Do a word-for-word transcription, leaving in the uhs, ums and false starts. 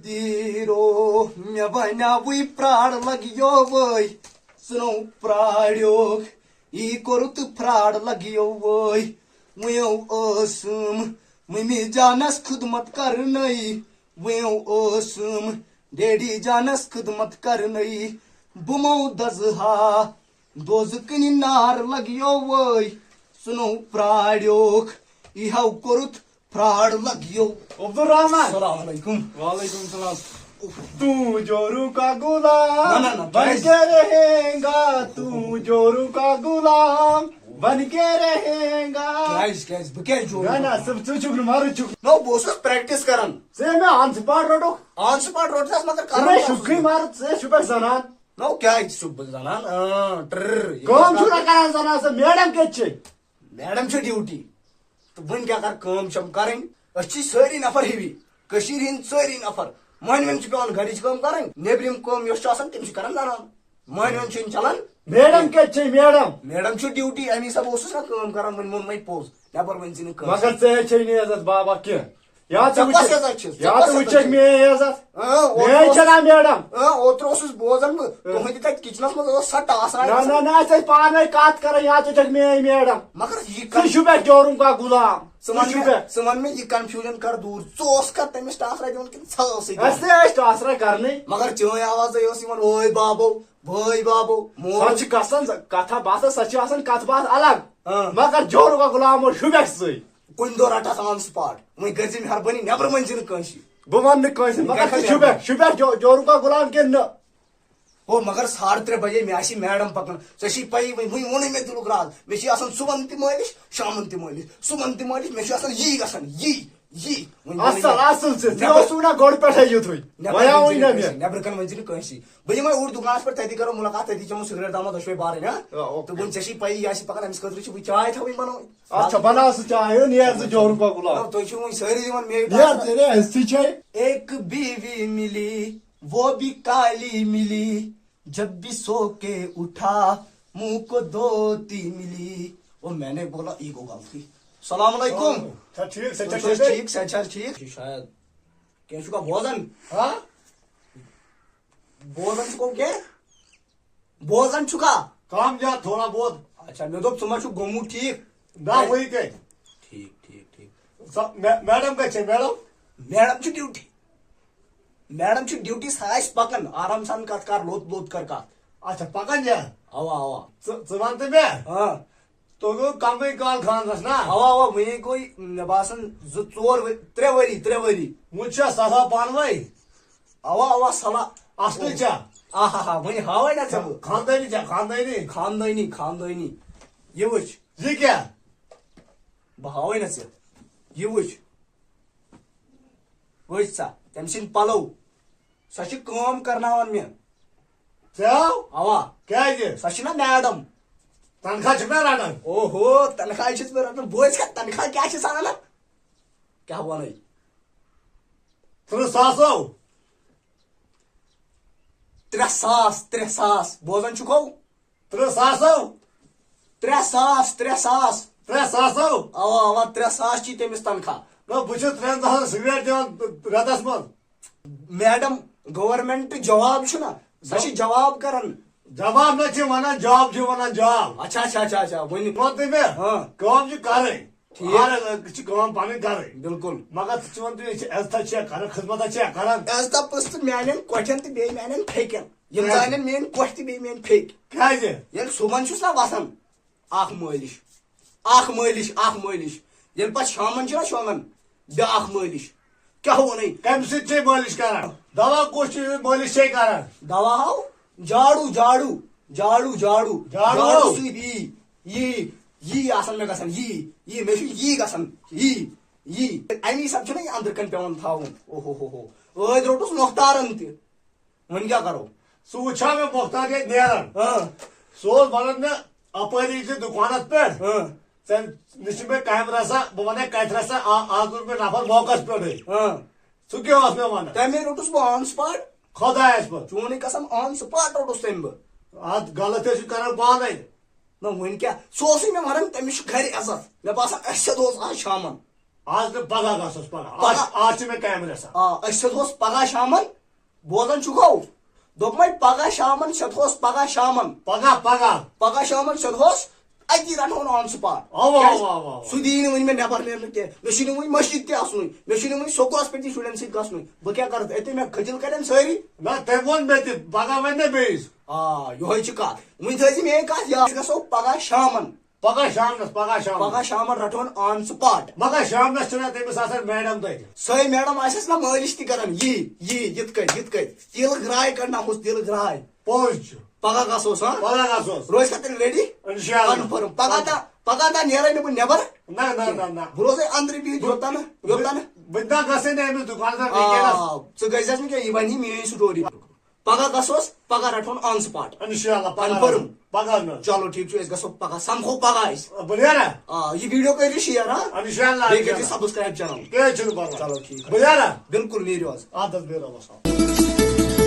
دیٖرو، مےٚ بنیاوٕے پرٛاڑ لگیو وٲے، ژٕ نو پرٛاڑیوکھ، یی کوٚرُتھ پرٛاڑ لگیو وٲے۔ وۄنۍ ٲسٕم مٔمی جانس خدمت کرنَے، وۄنۍ ٲسٕم ڈیڈی جانس خدمت کرنَے۔ بہٕ مو دزہا دوزٕ کٕنہِ نار لگیو وٲے، ژٕ نو پرٛاڑیوکھ، یی ہاو کوٚرُتھ پرٛاڑ لگیو۔ عبدالرحمان۔ السلام علیکم۔ وعلیکم السلام۔ تو جورو کا غلام نہ، نہ، نہ، بن کیازِ؟ کے رہیں گا، تو جورو کا غلام بن کے رہیں گا۔ کیازِ، کیازِ؟ بہٕ کیازِ جورو نہ، نہ، کا غلام؟ ژٕ، ژٕ چھُکھ نہٕ مَرٕد چھُکھ۔ نو، بہٕ اوسُس پریکٹس کران۔ ژےٚ مےٚ آن سپاٹ روٚٹُکھ۔ آن سپاٹ روٚٹ ژےٚ، مگر ژٕ کران مےٚ کیٛاہ چھُکھٕے اوسُس؟ مَرٕد، ژٕ چھُکھ پٮ۪ٹھ زنان۔ نو، کیازِ چھُس بہٕ زنان؟ اۭں، ٹرر، یہِ کٲم کَتھ چھُکھ نہ کران زنان ژٕ، میڈم کَتہِ چھے؟ میڈم چھِ ڈیوٹی۔ تہٕ وۄنۍ کیٛاہ کَرٕ، کٲم چھَم کَرٕنۍ۔ أسۍ چھِ سٲری نفر ہِوی، کٔشیٖرِ ہِنٛدۍ سٲری نفر۔ مۄہنوٮ۪ن چھِ پٮ۪وان گَرِچ کٲم کَرٕنۍ، نیٚبرِم کٲم یۄس چھِ آسان، تِم چھِ کَران زنان۔ مۄہنوٮ۪ن چھِنہٕ چَلان۔ میڈم کَتہِ چھے میڈم؟ میڈم چھِ ڈیوٹی، اَمی حساب اوسُس نہ کٲم کَران، وۄنۍ ووٚن مےٚ پوٚز، نٮ۪بر ؤنۍ زِ نہٕ کٲنٛسہِ۔ مگر ژےٚ چھے نہٕ عزت بابا کینٛہہ۔ یا ژٕ ژےٚ کۄس وٕچھکھ، عزت چھِ؟ ژےٚ یا کۄس ژٕ عزت وٕچھکھ چھِ؟ میٲنۍ عزت۔ اۭں، اوترٕ میٲنۍ اوس، چھَنا میڈم؟ اۭں، اوترٕ اوسُس بوزان بہٕ، اۭں۔ تُہٕنٛدِ تَتہِ کِچنَس منٛز ٲس سۄ ٹاس نہ، راوان۔ نہ، نہ، أسۍ ٲسۍ پانَے کَتھ کَران، یا ژٕ چھَکھ میٲنۍ میڈم۔ مگر یہِ ژٕ کَن-، چھُکھ مےٚ جورُم کا غلام۔ ژٕ وَن ژٕ چھُکھ مےٚ، مےٚ۔ ژٕ وَن مےٚ، یہِ کنفیوجن کَر دوٗر؟ ژٕ اوسکھا تٔمِس ٹاس راوان کِنہٕ ژٕ ٲسٕے؟ اَسہِ تہِ ٲسۍ ٹاس راے کَرنٕے۔ مگر چٲنۍ آوازے ٲس یِوان، "وٲے بابو، وٲے بابو، مول۔" سۄ چھِ گژھان کَتھا باتھا، سۄ چھِ آسان کَتھ باتھ الگ۔ اۭں۔ مگر جورُم کا غلام اوس شُبٮ۪کھ سۭتۍ۔ کُنہِ دۄہ رَٹھ اَتھ آن سپاٹ۔ وۄنۍ کٔرۍ زِ مہربٲنی، نٮ۪برٕ ؤنۍ زِ نہٕ کٲنٛسہِ۔ بہٕ وَنہٕ نہٕ کٲنٛسہِ، یہِ مگر کَتہِ ژٕ چھُکھ مےٚ، مہربٲنی؟ شُبٮ۪کھ جو-، جورُم کا غلام کِنہٕ نہٕ؟ ہو، مگر ساڑٕ ترٛےٚ بجے مےٚ آسہِ میڈم پکان۔ ژےٚ چھے پَیی، وۄنۍ، وۄنۍ ووٚنُے مےٚ دِلُک راز۔ مےٚ چھِ آسان صُبحن تہِ مٲلِش، شامن تہِ مٲلِش، صُبحن تہِ مٲلِش۔ مےٚ چھُ آسان یی گژھان، یی، یی۔ وۄنۍ ووٚنُے اصل، مےٚ۔ اصل ژےٚ، ژےٚ نٮ۪بر، اوسُکھ نا گۄڈٕ پٮ۪ٹھے یُتھُے؟ نٮ۪بر وۄنۍ آوُے ؤنۍ زِ نہ نہٕ مےٚ۔ کٲنٛسہِ، نٮ۪برٕ کَنہِ ؤنۍ زِ نہٕ کٲنٛسہِ۔ بہٕ یِمے اوٗرۍ دُکانس پٮ۪ٹھ، تَتی کَرو مُلاقات، تَتی چٮ۪مو سِگریٹ دامہ دۄشوے بارٕنۍ، ہا؟ آ، اوکے۔ تہٕ وۄنۍ ژےٚ چھے پَیی، یہِ آسہِ پکان، أمِس خٲطرٕ چھِ وۄنۍ چاے تھاوٕنۍ بَنٲوِتھ۔ اچھا، بَناو سُہ چاے، ہو، نیر زٕ جورُم کا غلام۔ آ، تُہۍ چھِو وۄنۍ سٲری دِوان مے نیر، ژٕ نیر، أسۍ تہِ چھے۔ ایک بیوی ملی، وہ بھی کالی ملی، جب بھی سو کے اٹھا، منہ کو دھوتی ملی۔ وہ میں نے بولا، یہ کو غلطی۔ السلام علیکم۔ چھا ٹھیک، صحت چھا تُہۍ چھِو حظ ٹھیک؟ ٹھیک، صحت چھا حظ ٹھیک؟ شاید۔ کیٛاہ چھُکھا بوزان؟ ہاں؟ بوزان چھُکھا کینٛہہ؟ بوزان چھُکھا؟ کم یا تھوڑا بہت۔ اچھا، مےٚ دوٚپ، ژٕ ما چھُکھ گوٚمُت ٹھیک؟ نہ، وٕنہِ کتہِ؟ ٹھیک، ٹھیک، ٹھیک۔ سۄ مے-، میڈم کتہِ چھےٚ، میڈم؟ میڈم چھِ ڈیوٹی۔ میڈم چھِ ڈیوٹی، سۄ آسہِ پکان، آرام سان کتھ کر، لوٚت لوٚت کر کتھ۔ اچھا، پکان یا؟ اوا، اوا۔ ژٕ، ژٕ ون تہٕ مےٚ۔ ہاں۔ تۄہہِ گوٚو کمٕے کال خانٛدرس نا؟ اوا، اوا، وُنہِ گوٚو، مےٚ باسان، زٕ، ژور ؤ-، ترٛےٚ ؤری، ترٛےٚ ؤری۔ وُنہِ چھا سفا پانہٕ وٲنۍ؟ اوا، اوا، صلاح۔ اصلٕے چھا؟ آہا ہا، وۄنۍ ہاوے نا ژےٚ بہٕ۔ خاندٲنی چھا؟ خاندٲنی؟ خاندٲنی، خاندٲنی۔ یہِ وٕچھ۔ یہِ کیٛاہ؟ بہٕ ہاوے نا ژےٚ۔ یہِ وٕچھ۔ وٕچھ سا، تٔمۍ سٕنٛدۍ پلو۔ سۄ چھِ کٲم کرناوان مےٚ۔ ژےٚ؟ اوا۔ کیٛازِ؟ سۄ چھِ نا میڈم۔ تنخواہ چھُکھ نا رٹان؟ اوہو، تنخواہ چھُس بہٕ رٹان۔ بوز کتھ، تنخواہ کیٛاہ چھِ ژٕ انان؟ کیٛاہ ونے؟ ترٕٛہ ساس ہو۔ ترٛےٚ ساس، ترٛےٚ ساس۔ بوزان چھُکھو؟ ترٕٛہ ساس ہو۔ ترٛےٚ ساس، ترٛےٚ ساس۔ ترٛےٚ ساس ہو۔ اوا، اوا، ترٛےٚ ساس چھی تٔمِس تنخواہ۔ نہ، بہٕ چھُس ترٛٮ۪ن ساسن سگریٹ دِوان رٮ۪تس منٛز۔ میڈم، گورنمنٹ جواب چھُنہ، سۄ چھِ جواب کران۔ جواب نہ چھِ ونان، جاب چھِ ونان، جاب۔ اچھا، اچھا، اچھا، اچھا، ؤنِو۔ ووٚن تٔمۍ مےٚ، ہاں۔ کٲم چھِ کرٕنۍ۔ ٹھیٖک۔ ہر أکِس چھِ کٲم پنٕنۍ کرٕنۍ۔ بِلکُل۔ مگر ژٕ چھِ وَنان، تُہۍ چھِ عزتھا چھِ کران، خدمتھا چھِ کران۔ عزتھا پٔژھ تہٕ میانٮ۪ن کۄٹھٮ۪ن تہٕ بیٚیہِ میانٮ۪ن پھیٚکٮ۪ن۔ یِم کیٛازِ؟ زانن میٲنۍ کۄٹھۍ تہِ بیٚیہِ میٲنۍ پھیٚکۍ۔ کیٛازِ؟ ییٚلہِ صُبحن چھُس نہ وَسان، اکھ مٲلِش، اکھ مٲلِش، اکھ مٲلِش۔ ییٚلہِ پتہٕ شامن چھُ نہ شۄنٛگان، بیٛاکھ مٲلِش۔ کیٛاہ ووٚنُے؟ کَمہِ سۭتۍ چھے مٲلِش کران؟ دوا کُس چھُ مٲلِش چھے کران؟ دوا ہاو؟ جاڑو، جاڑو، جاڑو، جاڑو۔ جاڑو؟ جاڑو سۭتۍ یی، یی، یی آسان مےٚ گژھان، یی، یی، مےٚ چھُ یی گژھان، یی، یی۔ اَمی سب چھُنہ یہِ أنٛدرٕ کَنہِ پٮ۪وان تھاوُن۔ اوہو ہو ہو۔ ٲدۍ روٚٹُس مۄختارن تہِ۔ وۄنۍ کیٛاہ کرو؟ سُہ وٕچھا مےٚ مۄختار ییٚتہِ نیران۔ اۭں۔ سُہ اوس وَنان مےٚ، اَپٲری چھِ دُکانَس پٮ۪ٹھ۔ اۭں۔ ژےٚ نِش چھِ مےٚ کامہِ رَژھا، بہٕ وَنَے کَتہِ رَژھا، آ-، آز روٚٹ مےٚ نفر موقعَس پٮ۪ٹھٕے۔ اۭں۔ سُہ کیٛاہ اوس مےٚ وَنان؟ تَمے روٚٹُس بہٕ on spot۔ خۄدایَس پَتھ۔ چونُے قسم، on spot روٚٹُس تٔمۍ بہٕ۔ اَتھ غلط ٲسِو کران پانَے۔ نہ، وۄنۍ کیٛاہ؟ سُہ اوسُے مےٚ وَنان، تٔمِس چھُ گَرِ عزت۔ مےٚ باسان، اَسہِ سیوٚد اوس آز شامَن۔ آز نہٕ، پگاہ گژھوس، پگاہ۔ آز، پگاہ۔ آز چھِ مےٚ کامہِ رژھا۔ آ، أسۍ سیوٚدہوس پگاہ شامن۔ بوزان چھُکھو؟ دوٚپمَے پگاہ شامن سیوٚدہوس، پگاہ شامن۔ پگاہ، پگاہ۔ پگاہ شامن سیوٚدہوس، اَتی رَٹہون on spot۔ اَوا، کیٛازِ؟ اَوا، اَوا، اَوا۔ سُہ دِیی نہٕ وۄنۍ مےٚ نٮ۪بر نیرنہٕ کینٛہہ۔ مےٚ چھُنہٕ وۄنۍ مسجد تہِ اَژنُے، مےٚ چھُنہٕ وۄنۍ سکوٗلَس پٮ۪ٹھ تہِ شُرٮ۪ن سۭتۍ گژھنُے۔ بہٕ کیٛاہ کَرٕ؟ أتی مےٚ کھٔجِل کَرن سٲری۔ نہ، تٔمۍ ووٚن مےٚ تہِ، پگاہ وَنہِ مےٚ بیٚیِس۔ آ، یِہوٚے چھِ کَتھ۔ وۄنۍ تھٲیزِ میٛٲنۍ کَتھ یاد، أسۍ گژھو پگاہ شامن۔ پگاہ شامنس، پگاہ شامنس۔ پگاہ شامن رٹون on spot۔ مگر شامنس چھُنہ تٔمِس آسان میڈم تتہِ۔ سۄے میڈم آسٮ۪س نہ مٲلِش تہِ کران، یی، یی، یِتھ کٔنۍ، یِتھ کٔنۍ۔ تیٖلہٕ گراے کڑناوہوس، تیٖلہٕ گراے۔ پوٚز چھُ۔ پگاہ گژھوس، ہاں؟ پگاہ گژھوس۔ روزِ کھا تیٚلہِ ready؟ انشاءاللہ۔ Confirm۔ پگاہ تا، پگاہ تا نیرے نہٕ بہٕ نٮ۪بر۔ نہ، نہ، نہ، نہ۔ بہٕ روزے أنٛدرٕ بِہِتھ یوٚتانۍ، یوٚتانۍ۔ بہٕ تہِ نہ گژھے نہٕ أمِس دُکانس پٮ۪ٹھ آ، وٕنکیٚنس۔ ژٕ گٔژھۍ زٮ۪س نہٕ کینٛہہ، یہِ بنہِ میٲنۍ story۔ پگاہ گژھوس، پگاہ رٹہون on spot۔ انشاءاللہ، پگاہ۔ Confirm۔ پگاہ نہٕ۔ چلو ٹھیک چھُ، أسۍ گژھو پگاہ، سمکھو پگاہ أسۍ۔ بہٕ نیرا؟ آ، یہِ video کٔرِو share، ہاں؟ انشاءاللہ، بیٚیہِ کٔرِو انشاءاللہ۔ Subscribe channel۔ کینٛہہ چھُنہٕ پرواے۔ چلو ٹھیک۔ بہٕ نیرا؟ بِلکُل نیٖرِو حظ۔ اَدٕ حظ، بِہِو رۄبَس حوالہٕ۔